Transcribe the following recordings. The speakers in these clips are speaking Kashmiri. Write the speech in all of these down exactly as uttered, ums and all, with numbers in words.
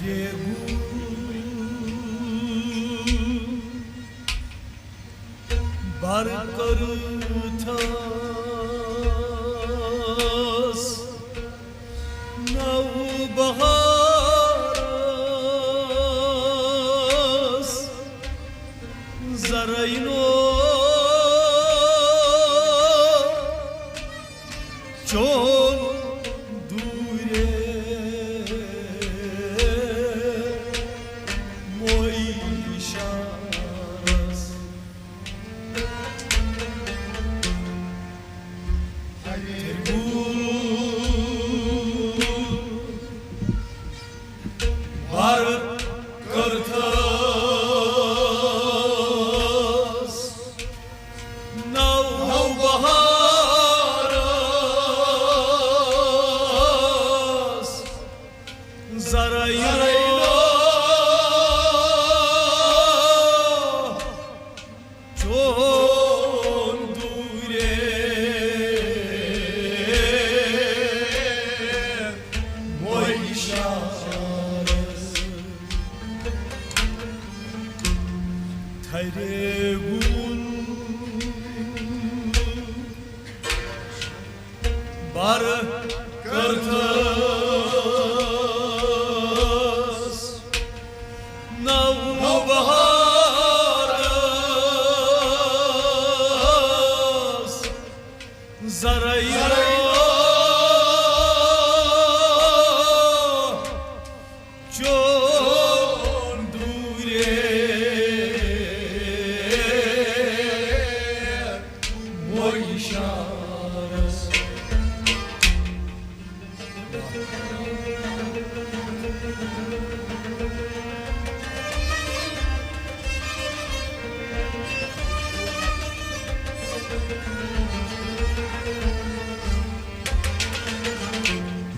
یہِ گوٚو بر کٔرتھس نو بہارس زرعینو چون دوٗرے مویشارس۔ بر کٔرتھس نو بہارس زرعینو چون دوٗرے مویشارس۔ تھرے وُن بر کٔرتھس نو بہارس زرعینو چون دوٗرے مویشارس۔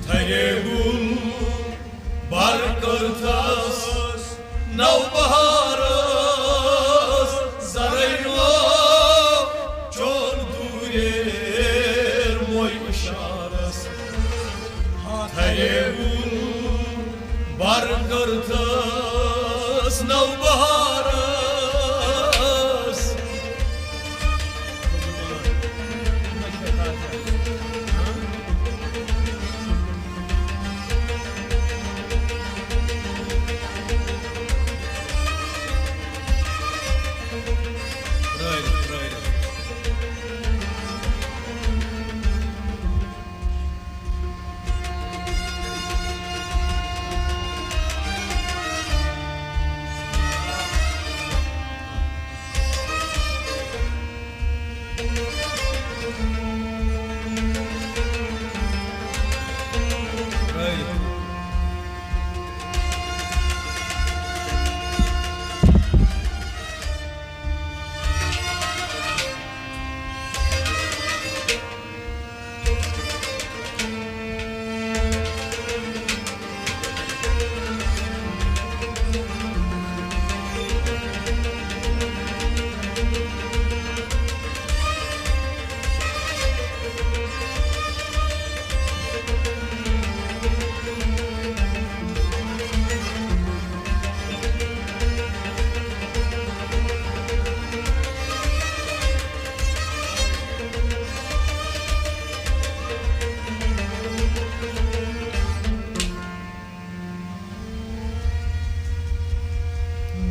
تھرے وُن بر کٔرتھس نو بہارس زرعینو چون دوٗریر مویشارس۔ تھرے وُن بر کٔرتھس نو بہارس۔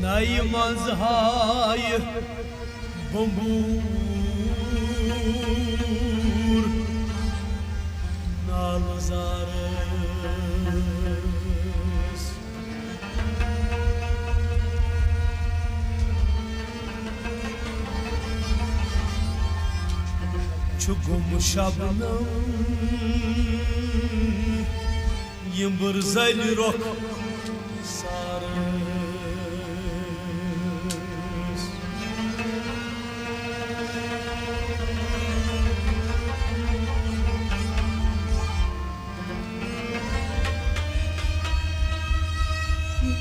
نَیہِ منٛز ہایہِ بُمبوٗر نالہٕ زارس۔ چھُ گوٚمُت شبنم یِمبٕر زَلہِ رۄخ سارس۔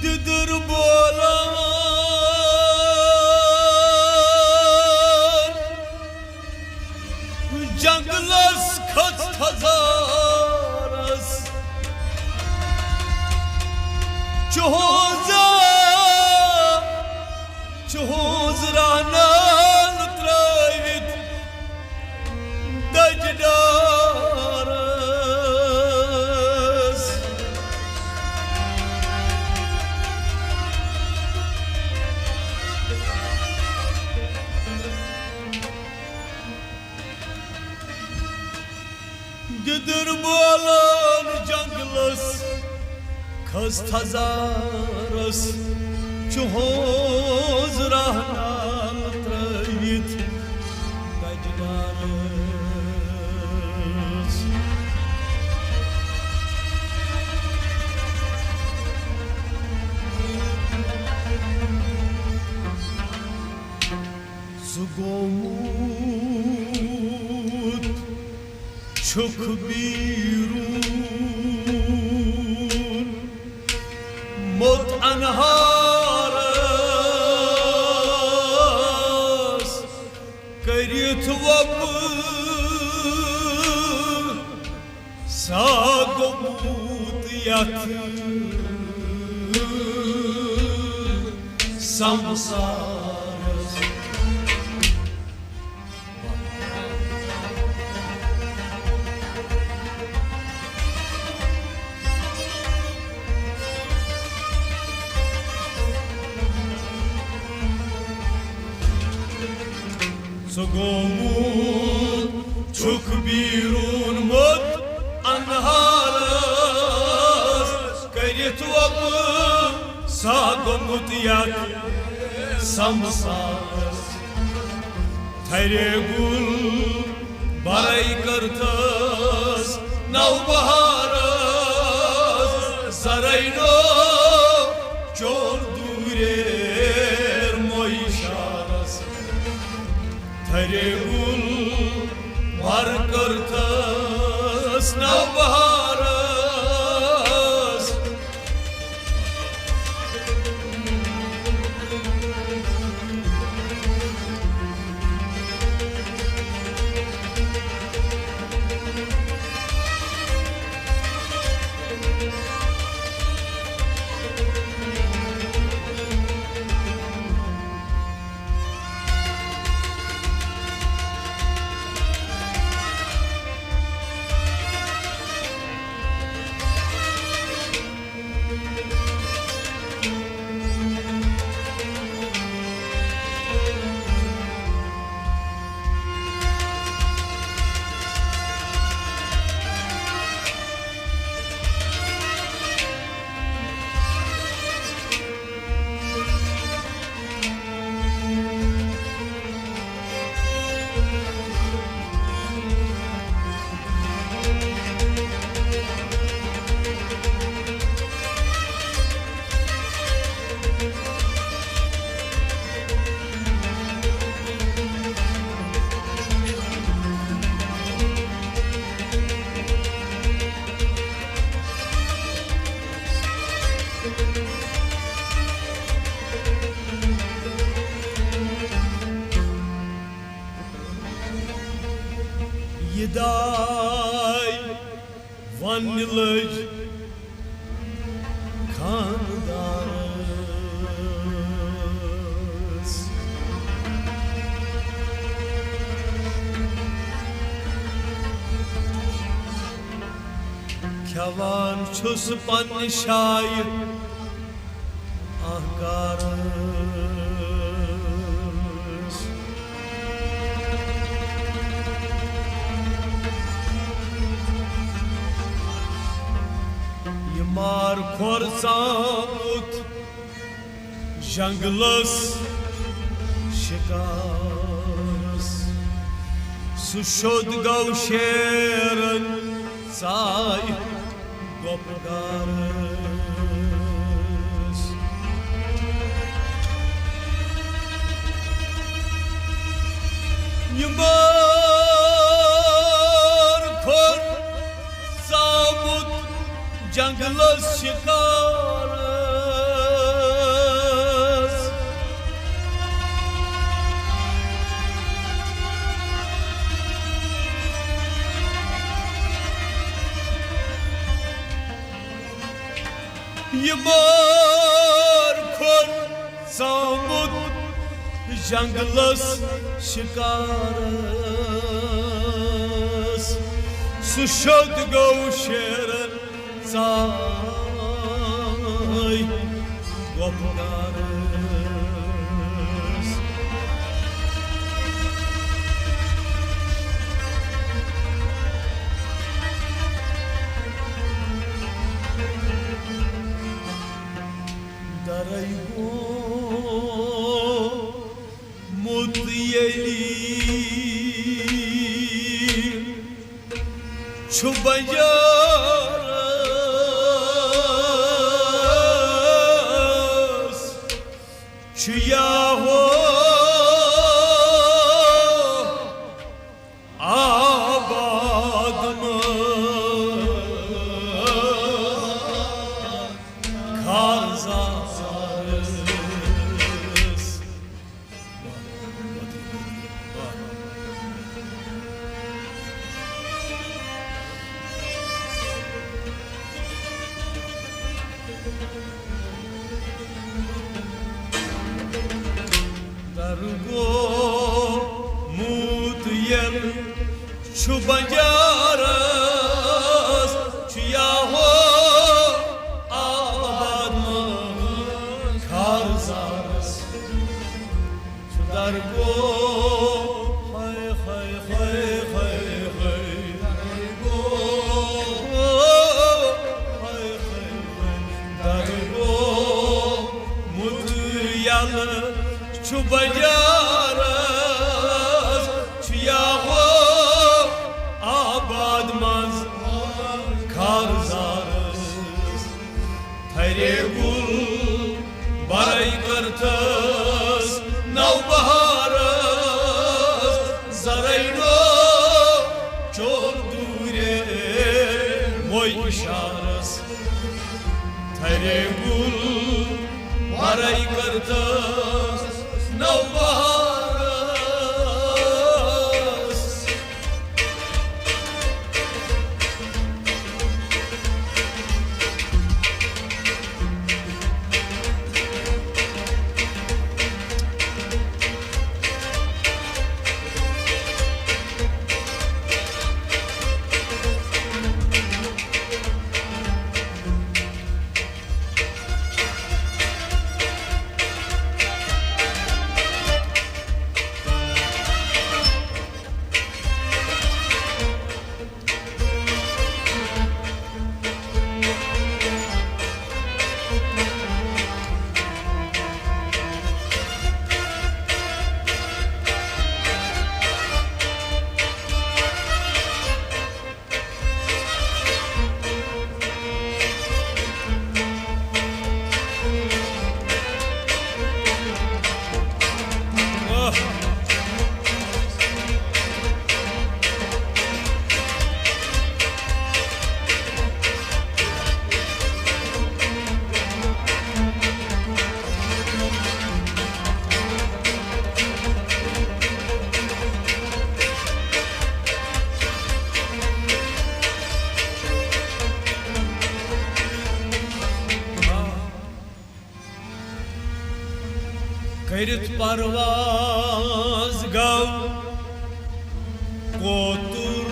دِدٕر بولان جنگلس کھٔژ تھزارس۔ چھُ ہوزا، چھُ ہوز رہنان ترٲوِتھ دجہِ ڈارس۔ دِدٕر بولان جنگلس کھٔژ تھزارس، چھُ ہوز رہنان ترٲوِتھ دجہِ ڈارس۔ ژٕ گوٚمُت چھُکھ بیرون موٚت انہارس کٔرِتھ وۄپہٕ۔ سا گوٚمُت یتھ سمسارس۔ ژٕ گوٚمُت چھُکھ بیرون موٚت انہارس کٔرِتھ وۄپہٕ۔ سا گوٚمُت یتھ سمسارس۔ تھرے گُل برے کٔرتھس نوبہارس، زرے نو چور دوریر مویشارس۔ تھرے گُل بر کٔرتھس نوبہارس۔ یہِ داے وننہِ لٔج خاندارس۔ کھٮ۪وان چھُس پننہِ شایہِ اکھ گارس۔ یہِ مار کھۄر ژامُت جنگلس شکارس۔ سُہ شوٚد گوٚو شیرن ژایہِ گۄپہٕ گارس۔ یہِ مار کھوٚر ژامُت جنگلس شکارس۔ یمار کھوٚت ژامُت جنگلس شکارس، سُہ شوٚد گوٚو شیرن ژاے گۄپھدارس۔ درے گوٚمُت ییٚلہِ چھُ بنجارس، چھُ یا ہو آباد منٛز خارزارس۔ درگوٚمُت ییٚلہِ چھُ بنجارس، چھُ یا ہو آباد منٛز خارزارس۔ چھُ درگوٚو، ہاے، ہاے، ہاے، ہاے، ہاے۔ درگوٚو، ہاے، ہاے، ہاے۔ درگوٚمُت ییٚلہِ چھُ بنجارس، چھُ یا ہو آباد منٛز خارزارس۔ تھرے گُل برے کرتس نوبہارس، زرے نو چور دورے موے اشارس۔ تھرے گُل برے کرتس نوبہارس۔ کٔرِتھ پرواز گوٚو کوتُر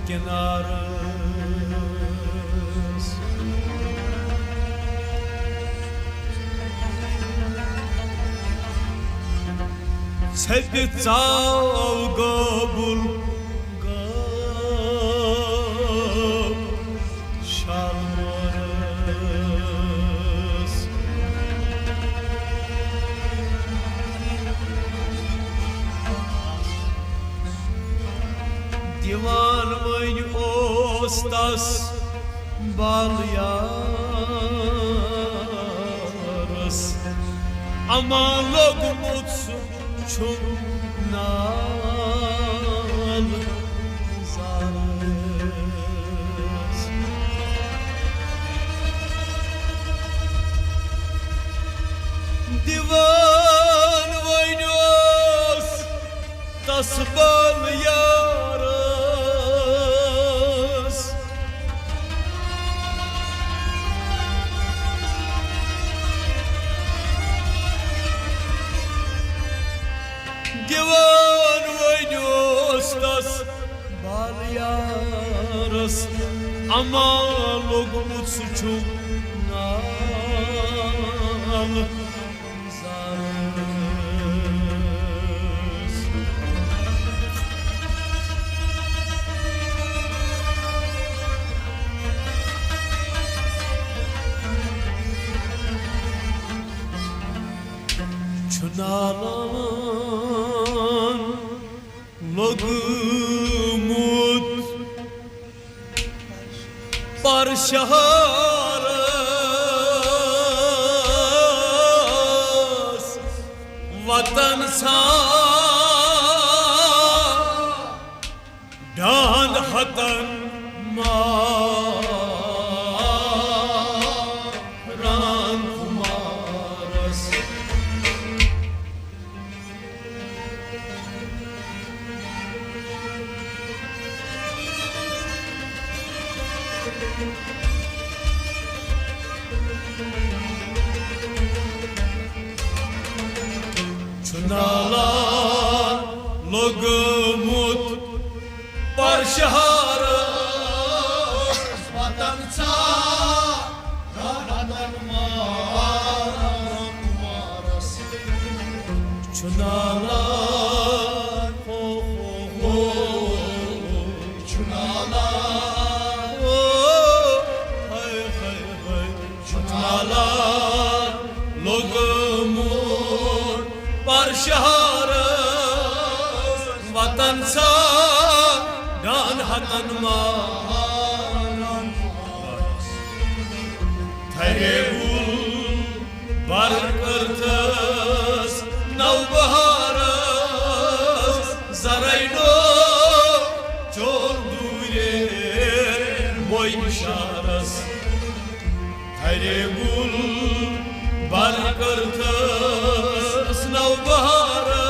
کنارس۔ ژھیٚپہِ ژاو گوبُل گوٚو شالمورس۔ دِوان وۄنۍ اوس تس بال یارس، اما لوٚگمُت سُہ چھُم نال زارس۔ دِوان وۄنۍ اوس تس بال یارس۔ دِوان وۄنۍ اوس تس بالیارس، اما لوٚگمُت سُہ چھُ نال زارس۔ چھُ نالان لوٚگمُت پر شہرس وطن ژھانٛڈان ہتن ماران خُمارس۔ چھُ نالان لوٚگمُت پر شہرس وطن ژھانٛڈان ہتن مارس۔ چھُ نالان، ہو، ہو، ہو، چھُ نالان، ہو، ہاے، ہاے، ہاے، چھُ نالان لوٚگمُت پر شہرس وطن ژھانٛڈان ہتن مارن۔ تھرے گُل بر کٔرتھس نوبہارس، زرینو چوٚل دوٗرے بوے بشارس۔ تھرے گُل بر کٔرتھس نوبہارس۔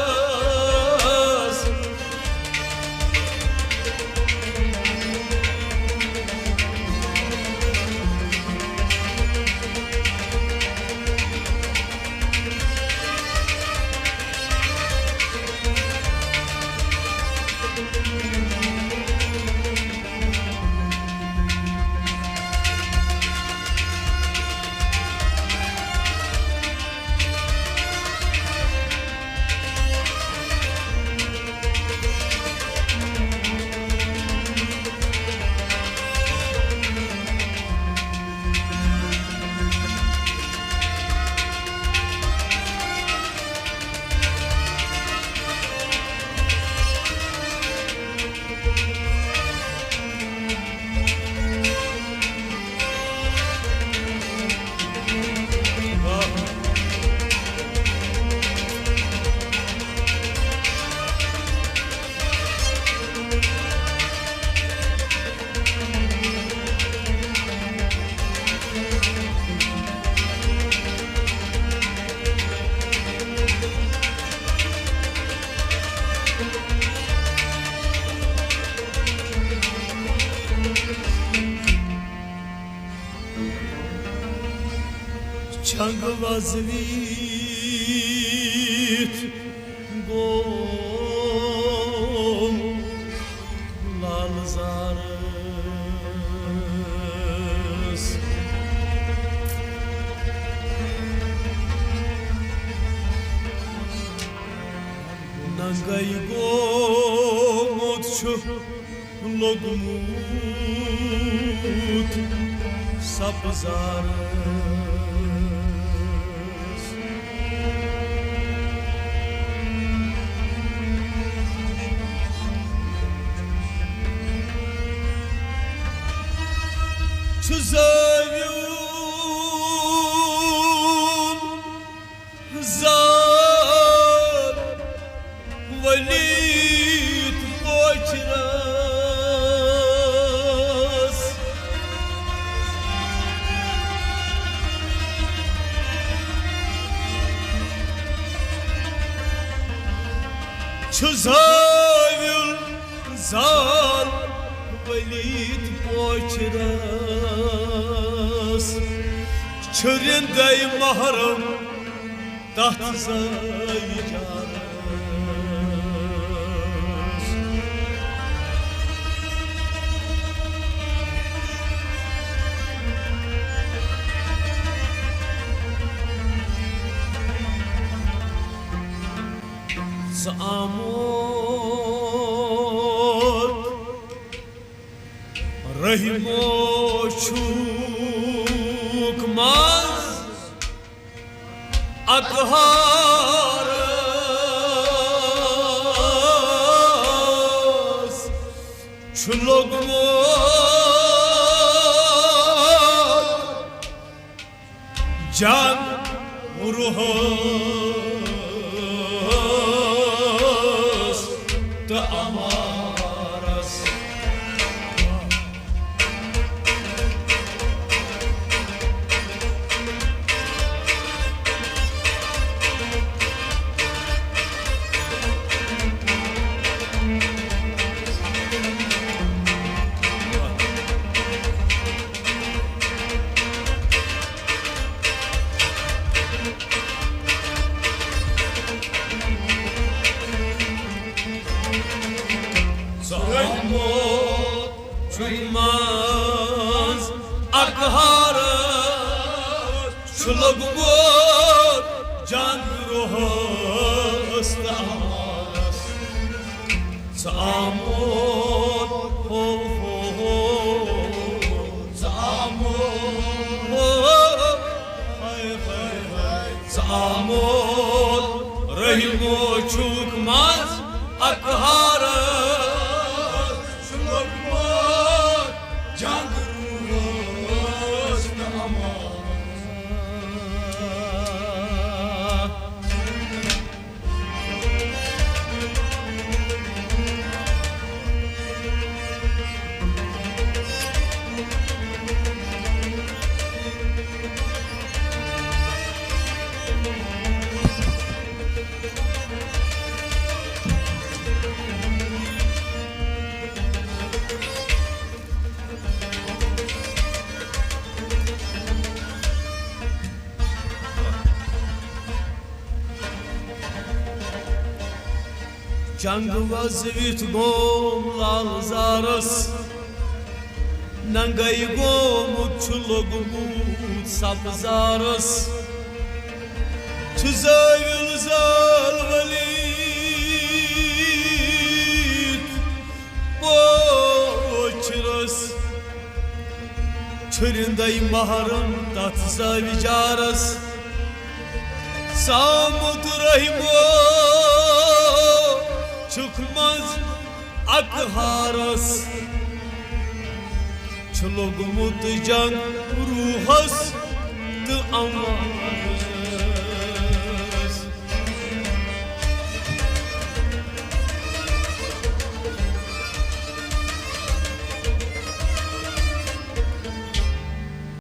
چنگ وزویت گوٚو لال زارس۔ ننگے گوٚمُت چھُ لوٚگمُت سبزارس۔ چھُ زٲویُل زال ؤلِتھ پوچرس۔ چھُ زٲویُل زال ؤلِتھ پوچرس۔ چھُ رِندے محرم تتھ زٲوۍ جارس۔ ژٕ آمُت رحمو چھُکھ منٛز اطہارس چھُ لوٚگمُت جان روحس تہٕ امارس۔ ژٕ آمُت چھُکھ منٛز اقہارس چھُ لوٚگمُت جنگ روحس تہٕ امارس۔ ژٕ آمُت، ہو، ہو، ہو، ژٕ آمُت، ہو، ہاے، ہاے، ہاے، ژٕ آمُت، رحمو چھُکھ منٛز اقہارس چھُ لوٚگمُت جنگ روحس تہٕ امارس۔ جنگ وزوِتھ گوم لال زارس، ننگے گومُت چھُ لوٚگمُت سبزارس۔ چھُ زٲوِل زٲل ؤلِتھ پوچھرس، چھُرِندے محرم تتھ زٲوِجارس۔ ژٕ آمُت رحمو چھُکھ منٛز اقہارس، چھُ لوٚگمُت جنگ روحس تہٕ امارس۔